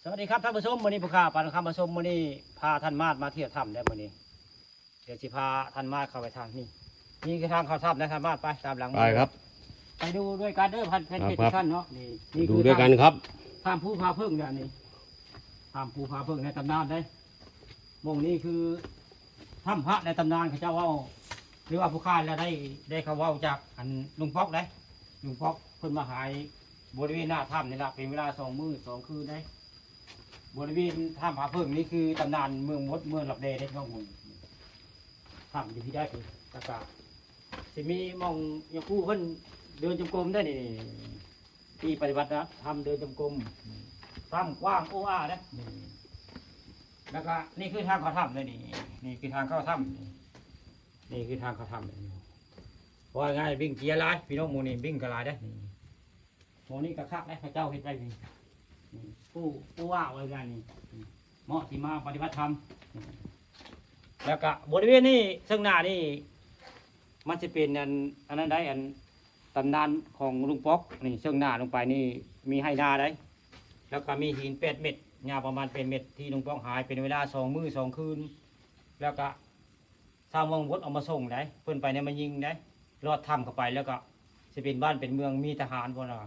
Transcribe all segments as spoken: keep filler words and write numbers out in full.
สวัสดีครับท่านผู้ชม มื้อนี้ผู้ข่าวปานคำผู้ชม มื้อนี้พาท่านมาดมาเที่ยวถ้ำได้มื้อนี้ เดี๋ยวสิพาท่านมาดเข้าไปถ้ำนี่ นี่คือทางเข้าถ้ำนะ ท่านมาดไปตามหลัง ไปครับ ไปดูด้วยกันเด้อพันแฟนเพจ ครับ ทุกท่านเนาะ นี่ นี่ ดู คือ ด้วยกัน ถ้ำ ครับ ถ้ำภูผาเพิ่งเนี่ยนี่ ถ้ำภูผาเพิ่งในตำนานได้ หม่องนี้คือถ้ำพระในตำนานเขาเจ้าเว้า หรือว่าผู้ข่าวแล้วได้ ได้เขาเว้าจากอันลุงป๊อกได้ ลุงป๊อกเพิ่นมาหายบริเวณหน้าถ้ำนี่ละ เป็นเวลาสองมื้อสองคืนได้ บริเวณถ้ำผาเพิ่งนี่คือตำนานเมืองมดเมืองลับแลได้พี่น้อง ถ้ำอยู่ที่ได้คือตะกร้า สิมีหม่องยาคูเพิ่นเดินจงกรมได้นี่ ที่ปฏิบัติธรรมเดินจงกรม ถ้ำกว้างโอ้อานะนี่ แล้วก็นี่คือทางเข้าถ้ำเลยนี่ นี่คือทางเข้าถ้ำนี่ นี่คือทางเข้าถ้ำนี่ ว่าง่ายวิ่งเกียร์หลาย พี่น้องหมู่นี่วิ่งก็หลายได้อนี่ หมู่นี่ก็คักได้อ พระเจ้าเฮ็ดไว้นี่ นี่ ผู้ ผู้ว่าไว้งานนี่ เหมาะที่มาปฏิบัติธรรม แล้วก็บริเวณนี้เชิงหน้านี่ มันจะเป็นอัน อันนั้นได้ อันตำนานของลุงป๊อก นี่เชิงหน้าลงไปนี่มีไฮ่นาได้ แล้วก็มีหินแปดเม็ด ยาวประมาณแปดเม็ด ที่ลุงป๊อกหายเป็นเวลาสองมื้อสองคืน แล้วก็ชาวเมืองบดเอามาส่งได้ เพิ่นไปในมายิงได้ ลอดถ้ำเข้าไปแล้วก็สิเป็นบ้านเป็นเมือง มีทหารพวกนั้น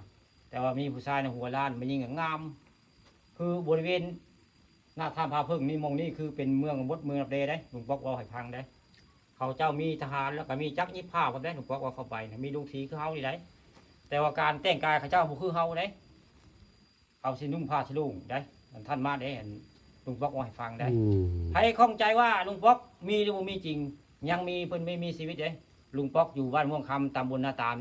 แต่ว่ามีผู้ชายในหัวล้านมายิงก็งาม คือบริเวณหน้าถ้ำผาเพิ่งนี่ หม่องนี่คือเป็นเมืองบดเมืองลับแลได้ ลุงป๊อกเว้าให้ฟังได้ เขาเจ้ามีทหารแล้วก็มีจักรยิบผ้าพร้อมได้ ลุงป๊อกว่าเข้าไปนะ มีลุงสีคือเฮานี่ได้ แต่ว่าการแต่งกายเขาเจ้าบ่คือเฮาได้ เขาสินุ่งผ้าสะโหลงได้ อันท่านมาได้ อันลุงป๊อกว่าให้ฟังได้ อืม ใครข้องใจว่าลุงป๊อกมีหรือบ่มีจริง ยังมี เพิ่นไม่มีชีวิตเด้ ลุงป๊อกอยู่บ้านม่วงคำ ตำบลนาตาล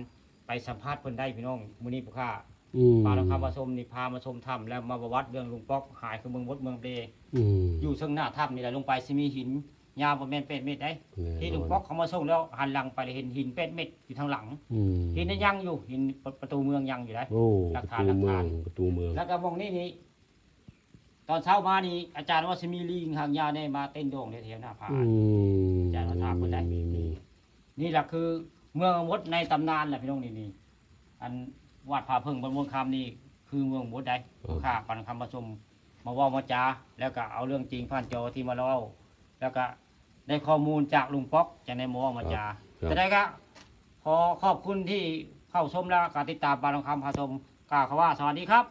ไปสัมภาษณ์เพิ่นได้พี่น้อง มื้อนี้ผู้ข่าว อืม ปานคำมาชมนี่ พามาชมถ้ำแล้วมาประวัติเรื่องลุงป๊อกหายคือเมืองบดเมืองลับแล อืม อยู่เชิงหน้าถ้ำนี่แหละ ลงไปสิมีหิน ยาวประมาณแปดเมตรได้ แน่นอน ที่ลุงป๊อกเขามาส่งแล้วหันหลังไปเลยเห็นหินแปดเมตรอยู่ทางหลัง อืม หินนั้นยังอยู่ หินประ ประตูเมืองยังอยู่ได้ โอ้ หลักฐาน ประตูเมือง หลักฐาน ประตูเมือง แล้วก็หม่องนี้นี่ ตอนเช้ามานี่ อาจารย์ว่าสิมีลิงหางยาวเนี่ยมาเต้นโด่งในแถวหน้าผา อืม อาจารย์ว่าถามเพิ่นได้ มี มี มี นี่แหละคือเมืองมดในตำนานแหละพี่น้อง นี่ นี่ อันวัดผาเพิ่งบนม่วงคำนี่คือเมืองมดได้ ครับ ข้าปานคำมาชม มาเว้ามาจา แล้วก็เอาเรื่องจริงผ่านจอที่มาเล่า แล้วก็ได้ข้อมูลจากลุงป๊อก จั่งได้มาเว้ามาจา ครับ ครับ แต่ใดก็ขอขอบคุณที่เข้าชมแล้วก็ติดตามปานคำพาชม กล่าวคำว่าสวัสดีครับ